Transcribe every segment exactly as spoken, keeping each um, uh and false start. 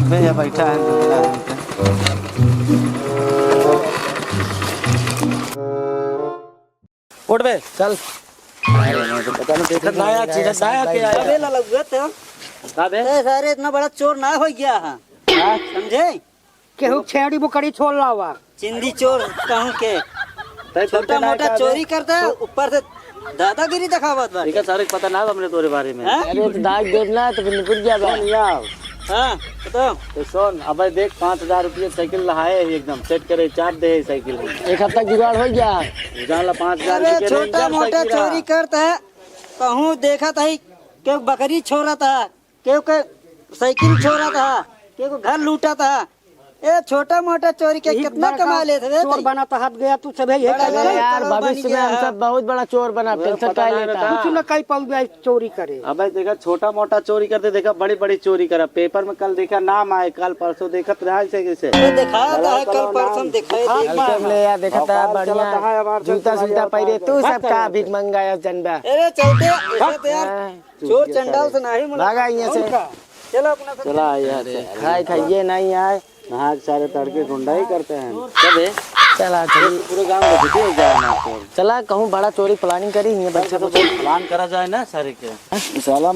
भैया बैठा है, दुबला है। उठ बे, चल। अरे, मैं तो पता नहीं, देखा, नया चीज है, नया के आया। अबे ललुआ तो। का बे? ए, सारे इतना बड़ा चोर ना हो गया है। हाँ? समझे? केहू छेड़ी बुकड़ी छोड़ लावा। चिंदी चोर कहूँ के। तै छोटा तुमके ना मोटा का बे? चोरी करता है, ऊपर से दादागिरी दिखावत बा। ठीक है, सारे पता ना हमने तोरे बारे में। हाँ? अरे, तो दाग देब ना, तो फिर निकल गया बा। कौन यार? हाँ, बताओ। तो सुन, अबे देख, पाँच हजार रुपये साइकिल लहाए है, एकदम सेट करे, चाप दे है साइकिल में। एक हफ्ता जुगाड़ हो गया। जान ला, पाँच हजार अरे, रुपये छोटा रेंजर मोटा साइकिल चोरी है। करता है, कहूँ देखत है, केहू बकरी छोड़त है, केहू के साइकिल छोड़त है, केहू के घर लूटत है। ए, छोटा मोटा चोरी के यही कितना बड़का कमा लेत हवे चोर तई? बनत हट गया तू, सब यही बड़ा कर बड़ा अरे यार, चोर बन भविष्य में गया हम है। सब बहुत बड़ा चोर बना, वो टेंशन पता काहे नहीं लेता? रहता। कुछ न कहीं पाऊ गया चोरी करे। अबे देखा, छोटा मोटा चोरी करते, देखा, बड़ी बड़ी चोरी करा। पेपर में कल देखा, नाम आए, कल परसों देखत रहा ऐसे कैसे। ये दिखाता है, कल परसों दिखाई दे। ले यार, देखा था, बढ़िया जूता सूता पहरे, तू सबका भीख मंगाया जनबा। अरे चलते, ऐसे तो यार, हाँ। चोर चंडाल से नहीं मुलाकात। भागा यहाँ से। चलो अपना सब चला यार, अरे, खाए खाइए नहीं आए। नहा के सारे तड़के गुंडा ही करते हैं। कब है? चला, चलिए। पूरे गांव में घुसे ही जाए ना तो। चला, कहूँ बड़ा चोरी planning करी, हियाँ बैठे तो बैठे। Plan करा जाए ना सारे के। साला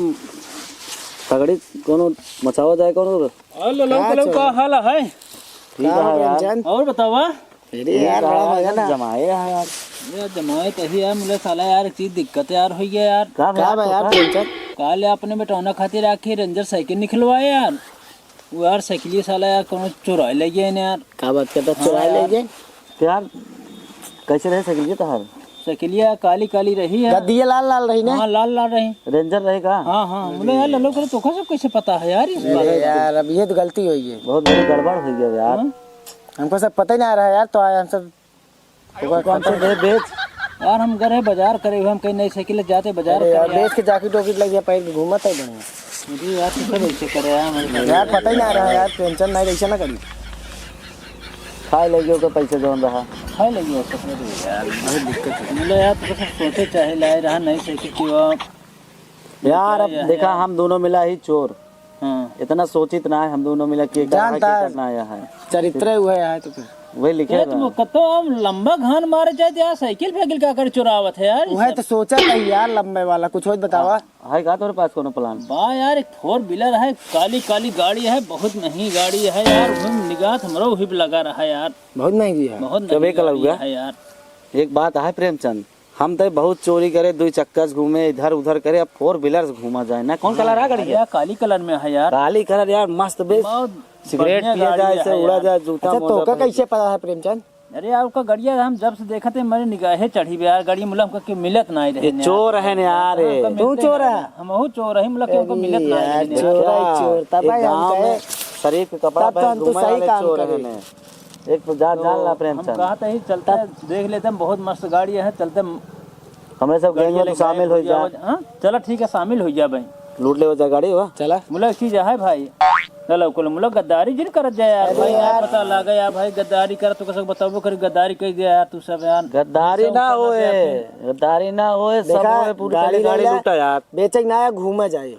पगड़ी कोनो मचावा जाए कोनो। और ललऊ का कलऊ चोरी? का हाल है? ठीक है यार। और बतावा? अरे यार, बड़ा मजा ना। जमाए रहा यार। अरे यार, जमाए तो ही यार, मुझे साला यार एक चीज दिक्कत यार हुई है यार। का बा यार, tension? काल यार अपने बेटौना खातिर आखिर रेंजर साइकिल निकलवाए यार। वो यार साइकिल ये साला यार कोनो चुराए ले गए ने यार। का बात करता, हाँ चुराए ले यार। गए? तो यार, कैसे रहे साइकिल ये तोहार? साइकिल ये काली काली रही है। गद्दिया लाल लाल रही ने? हाँ, लाल लाल रही। रेंजर रहे का? हाँ, हाँ, मुझे यार ललो करे तो कैसे, कैसे पता है यार इस बारे में? यार, अब ये तो गलती हुई है। बहुत बड़ी गड़बड़ हुई है यार। हाँ? हमको सब पता ही ना रहा यार, तो आए हम सब ओकर कौन से दे बेच? यार हम गए बाजार करे हुए, हम कहीं नई साइकिल जाते बाजार अरे यार, करे यार। बेच के jacket वाकेट लग गया, पहन के घूमत है बढ़िया। मुझे यार तू सब ऐसे करे यार, हमारे साथ। यार पता ही ना रहा यार, tension नहीं, ऐसे ना करी। खाए लगे ओकर पैसे जौन रहा। खाए लगे ओकर पैसे यार। बहुत दिक्कत है। मुझे यार तू सब सोचे चाहे लाए रहा नई साइकिल की वो यार, अब देखा, हम दोनों मिला ही चोर। हाँ। इतना सोचित ना है, हम दोनों मिला के जानता है। करना आया है। चरित्र हुआ है तो फिर। वही लिखे ये तो बा। कतो हम लंबा घान मारे जाए तो यार, साइकिल फाइकिल का कर चुरावत है यार, वह सब। तो सोचा था यार, लंबे वाला कुछ हो बतावा। है का तोरे पास कोनो plan? बा यार, एक four wheeler है, काली काली गाड़ी है, बहुत महंगी गाड़ी है यार, हम निगाह हमरो ही लगा रहा है यार। बहुत महंगी है। बहुत महंगी गाड़ी है यार। एक बात है प्रेमचंद, हम तो बहुत चोरी करे, दुई चक्का से घूमे, इधर उधर करे, अब four wheeler से घूमा जाए ना। कौन colour है गाड़ी? अरे यार, काली colour में है यार। काली colour यार, मस्त बे। बहुत सिगरेट बढ़िया पिया गाड़ी जाए, है से उड़ा यार। जाए, जूता अच्छा, मोजा तोका पहन के। कैसे पता है प्रेमचंद? अरे यार, ओका गड़िया हम जब से देखत है, मेरी निगाहे चढ़ी बे यार, गड़ी मुला हमका के मिलत ना रहे ये यार। चोर है ना यार, हाँ, ये। हमका तू मिलते चोर ना है? रहे। हमहू चोर है, मुला के हमका मिलत ना यार, रहे। चोर है, चोर। तब एक भाई हम गाँव कहे, में शरीफ के कपड़ा तब तो पहन हम तो घूमे सही वाले काम चोर करे। हैं ने। एक तो जान, तो जान ला प्रेमचंद। हम कहत ही चलते तब देख लेते हैं, बहुत मस्त गाड़ी है, चलते हम हमरे सब gang में तू शामिल हो जा। हाँ, चला ठीक है, शामिल हो जा भाई। लूट लेवे जा गाड़ी हो। चला। मुला एक चीज है भाई, चलो कुल मुला गद्दारी जिन करत जाए यार, अरे भाई यार। पता लागे यार भाई, गद्दारी करत तो कसक बताबो करी, गद्दारी कर दिया यार तू सब यार। गद्दारी ना होए, गद्दारी ना होए, सब देखा, होए, पूरी गाड़ी गाड़ी ले ला। लूटा यार। बेचे के ना आया, घूमा जाए।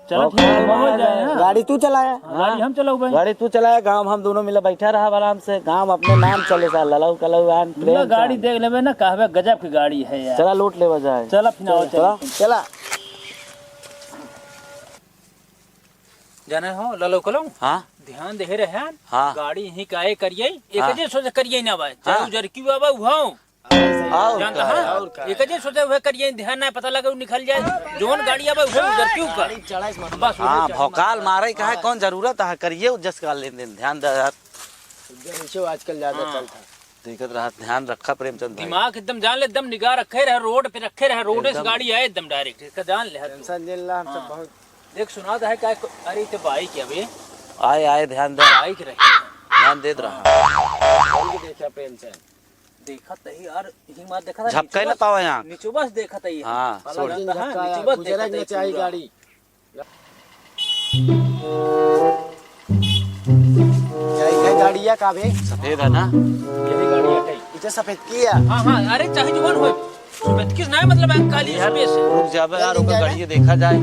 चलो, ठीक है, हो जाए, हाँ। गाड़ी तू चलाया। हाँ, गाड़ी हम चलाऊ भाई। गाड़ी तू चलाया, गाँव हम दोनों मिला बैठा रहा आराम से, गाँव अपने नाम चले सा, ललऊ कलऊ आन, ना, प्रेम गाड़ी से। देख लेबे ना, कहबे गजब की गाड़ी है यार। चला लूट लेवा जाए। चला, फिर आओ, चला। चला। चला। जाने हो, ललऊ कलऊ? हाँ? ध्यान दे रहे हैं। हाँ। गाड़ी यहीं काहे करिए, एक हाँ। जे सोच करिए ना भाई, चाहे हाँ। उजर की बाबा उहाओ। आओ जानता का है? यार। एक जे सोचे हुए करिए, ध्यान ना पता लगे, उ निकल जाए। जौन गाड़ी आवे, उहे उधर क्यों कर? गाड़ी चढ़ाइस मत। बस हाँ, उहे चढ़ाइस भौकाल मत। मारे का है, हाँ। कौन जरूरत है करिए, जस का लेन देन, ध्यान दे यार। उधर नीचे आजकल ज्यादा हाँ। चलता है। देखत रहा, ध्यान रखा प्रेमचंद भाई। दिमाग एकदम जान ले, एकदम निगाह रखे रहे, रोड पे रखे रहे, रोड से एकदम। गाड़ी आए एकदम direct, इसका जान ले तू। Tension ले ला, हम सब हाँ। बहुत देख सुना तो है क्या, अरे तो बाइक है बे। आए, आए, ध्यान दे। बाइक रही। ध्यान देत रहा। हाँ। देखा प्रेमचंद। देखत ही यार, यही मार देखत ही, झपकाई नीचे ना बस, पावा यहाँ। नीचे बस देखत ही। हाँ, साला sorry। जानता है, झपकाया, नीचे बस गुजरे देखत ही ना चाही पूरा। गाड़ी। क्या है गाड़िया का बे? सफेद है ना? यही गाड़ी है कहीं। इधर सफेद की है? हाँ, हाँ, अरे चाहे जवान हो। सुबह किस ना मतलब है, काली यार, सुबह से। रुक जाबे यार, ओकर गाड़ी देखा जाए।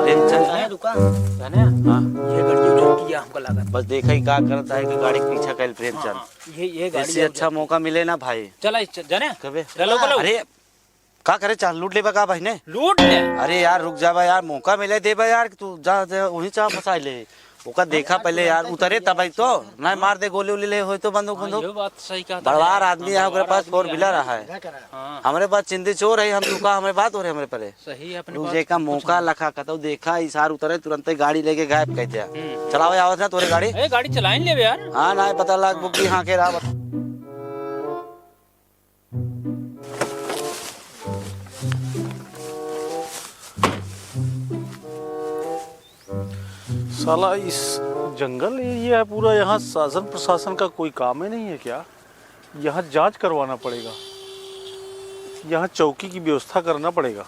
टेंशन है। दुकान। जाने? हाँ। ये गाड़ी जो किया हमको लागत। बस देखा ही का करत है कि गाड़ी के पीछा कइल प्रेमचंद। हाँ, ये, ये गाड़ी इससे अच्छा मौका मिले ना भाई। चला, इस च-, जाने? कबे? चलो, चलो। अरे, का करे चाह, लूट लेबा का भाई ने? लूट ले। अरे यार, रुक जाबा यार, मौका मिले देबा यार, कि तू जा, जा, वहीं चाह फंसा ले। ओका देखा पहले यार, उतरे तब आई तो, नहीं मार दे गोली उली ले होई तो बंदूक हाँ, बंदूक। ये बात सही कहा था। बड़वार आदमी है, ओकरे पास four wheeler है। हाँ। हमरे पास चिंदी चोर है, हम चुका, हमरे बात हो रहे हमरे परे। सही है, अपने तू बात जेका तो मौका लखा कतौ देखा, इशार उतरे, तुरंते गाड़ी लेके गायब कर दिया। हम्म। चलावे आवत ना तोरे गाड़ी? ए, गाड़ी चलाइन लेबे यार। हाँ, ना पता लाग बुक की हाँ के रावत। साला इस जंगल एरिया है पूरा, यहाँ शासन प्रशासन का कोई काम ही नहीं है क्या? यहाँ जांच करवाना पड़ेगा, यहाँ चौकी की व्यवस्था करना पड़ेगा।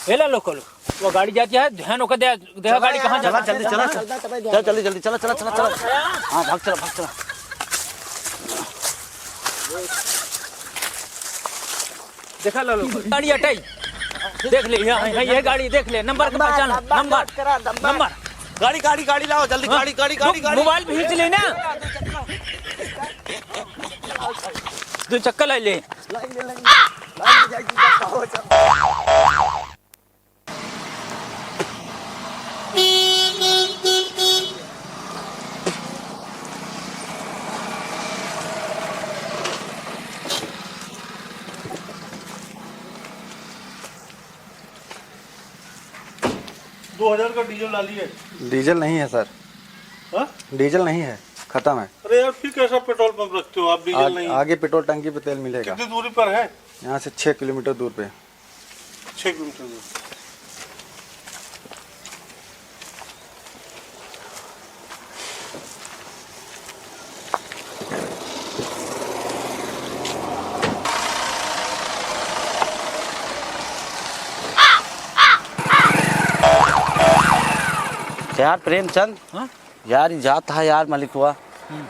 ए ला लोकल, वो गाड़ी जाती है, ध्यान ओकर दे, दे गाड़ी कहाँ चला, जाता है? जल्दी चला, चला। चल, जल्दी, जल्दी, चला, चला, चला, चला। हाँ, भाग चला, भाग चला। देखा ला लोकल, गाड़ी हटाई। देख ले, यहाँ, यहाँ, ये गाड़ी देख ले, नंबर के पहचान, नंबर, नंबर। गाड़ी, गाड़ी, गाड़ी लाओ, जल्दी, हाँ, गाड़ी, गाड़ी, गाड़ी, रुक, गाड़ी। मोबाइल भी खींच ले ना। दो चक्कर ला ले। दो हजार का डीजल डालिए। डीजल नहीं है सर। हाँ? डीजल नहीं है, खत्म है। अरे यार, फिर कैसा पेट्रोल पंप रखते हो आप, डीजल आग-, नहीं? आगे पेट्रोल टंकी पे तेल मिलेगा। कितनी दूरी पर है? यहाँ से छः किलोमीटर दूर पे। छः किलोमीटर दूर। यार प्रेमचंद, हाँ? यार, ई जात है यार, मलिकवा। हम्म।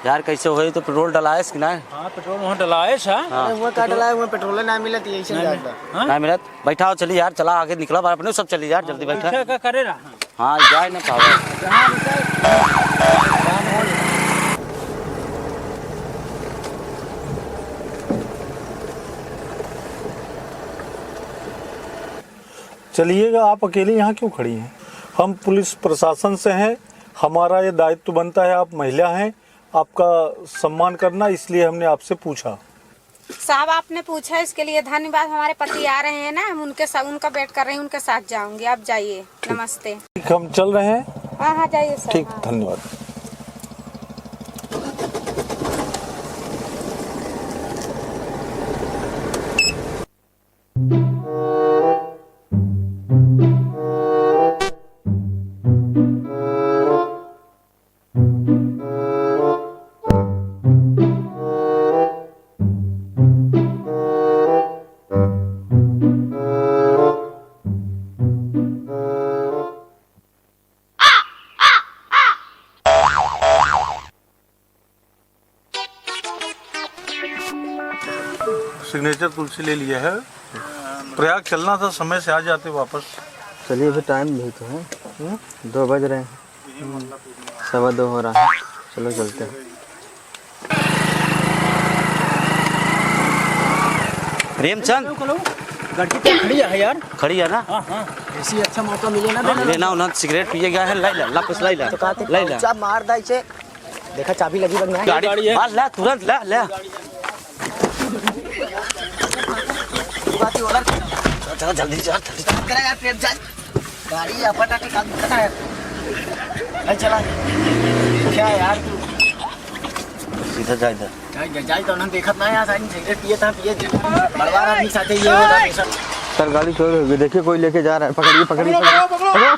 यार, कैसे होई तो पेट्रोल डलाएस कि ना? हाँ, पेट्रोल वहाँ डलाएस, हाँ। हाँ। अरे, वहाँ का डलाए, वहाँ पेट्रोल ना मिलत, यही से नहीं, जात बा। हाँ? ना मिलत? बैठा हो, चली यार, चला आगे निकला, बार अपने सब चली यार, जल्दी बैठा। पीछे का करे रहा? हाँ, जाए ना पावे। चलिएगा, आप अकेले यहाँ क्यों खड़ी हैं? हम पुलिस प्रशासन से हैं, हमारा ये दायित्व बनता है, आप महिला हैं, आपका सम्मान करना, इसलिए हमने आपसे पूछा। साहब, आपने पूछा, इसके लिए धन्यवाद। हमारे पति आ रहे हैं ना, हम उनके साथ, उनका वेट कर रहे हैं, उनके साथ जाऊंगी। आप जाइए, नमस्ते। ठीक, हम चल रहे हैं। हाँ, हाँ, जाइए सर, ठीक, हाँ। धन्यवाद। सिग्नेचर तुलसी ले लिया है। प्रयाग चलना था, समय से आ जाते वापस। चलिए, अभी टाइम भी तो है। हम्म? दो बज रहे हैं। सवा दो हो रहा है। चलो, चलते हैं। प्रेमचंद। Hello, hello. गाड़ी तो खड़ी है यार। खड़ी है ना? हाँ, हाँ। ऐसी अच्छा मौका मिले ना, हाँ। लेना उन्हें सिगरेट पिए गया है, लाई ला, ला कुछ लाई ला। तो कहते लाई ला। पहुंचा मार दाई से। देखा, चाबी लगी बा कि नाहीं? गाड़ी, गाड़ी है। मार ला, तुरंत ला, ला। बात ही हो रहा। चल, चल, जल्दी चल, जल्दी चल। करा यार, प्रेम चल। गाड़ी अपन आके काम करना है। भाई चला। क्या यार तू? सीधा जा इधर। जा, जा, जा, तो उन्हें देखत ना यार, साइन सिगरेट पिए था, पिए। बड़वार आदमी साथे ये होता हमेशा। सर, गाड़ी चोरी हो गई। देखिए, कोई लेके जा रहा है। पकड़िए, पकड़िए, पकड़ो, पकड़िए। पकड़ो, पकड़ो। पकड़ो।